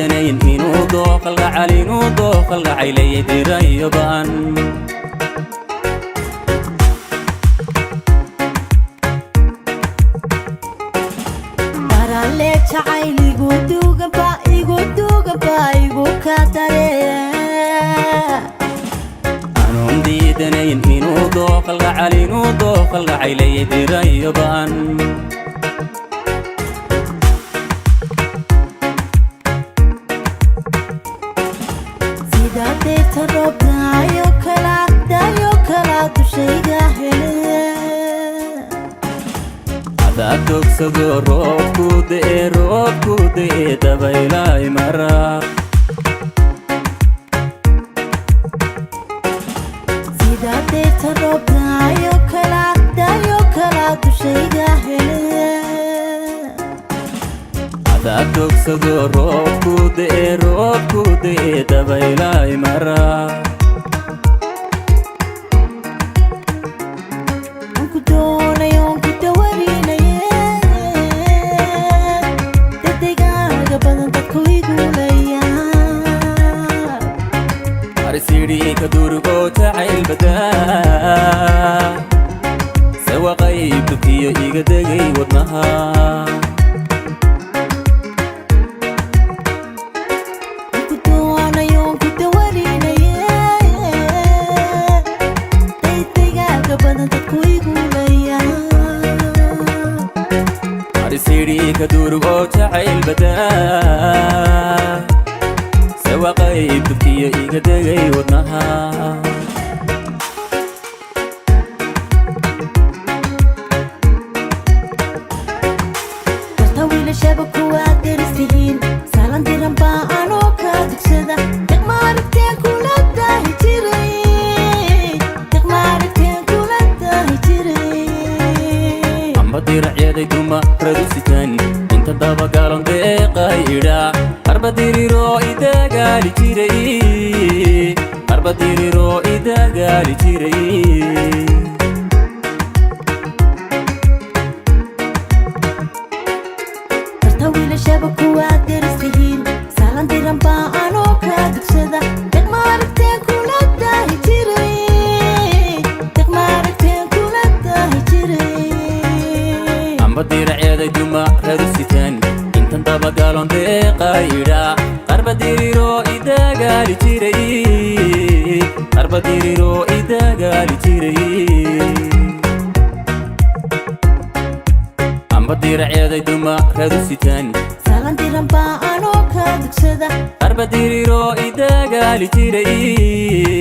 Diidanayn inuu dooqalgacal, inuu dooqalgacaylayay dirayo ba'an. Baralle jacayl igu duuganba, igu duuganba, igu ka dare. Anuun diidanayn inuu dooqalgacal, inuu dooqalgacaylayay dirayo ba'an. Sida deyrta roob daayo kala, daayo kala, dushayga hele. Adaad dogsado roobku de'e, roobku de'e, dabaylay mara. Sida deyrta roob daayo kala, daayo kala, dushayga hele. Adaad dogsado roobku de'e, roobku de'e, dabaylay mara. Aan ku doonayo, aan ku dawarinaye, dedegaaga badan dadku igulaya. Arsidhii ka durgo jacayl badaa, sawaqay dubkiyo iga degay wadnaha. Aan ku doonayo, aan ku dawarinaye, dedegaaga badan dadku igulaya. Arsidhii ka durgo jacayl badaa, sawaqay dubkiyo iga degay wadnaha. Darta wiilashaba kuwaad deristihiin, saalan diran baa anoo kaa dugsada. Deqma aragteen kula daahi jiray, deqma aragteen kula daahi jiray. Amba diracyaday duma radu sitaan, inta dabagalon deeqay idhaa, arba diriroo idagaali jiray, arba diriroo idagaali jiray. Darta wiilashaba kuwaad deristihiin, saalan diran baa anoo kaa dugsada. Deqma aragteen kula daahi jiray, deqma aragteen kula daahi jiray. Amba diracyaday duma radu sitaan, intan dabagalon deeqay idhaa, arba diriroo idagaali jiray, arba diriroo idagaali jiray. Amba diracyaday duma radu sitaan, Saalan diran baa anoo kaa dugsada. Arba diriroo idagaali jiray.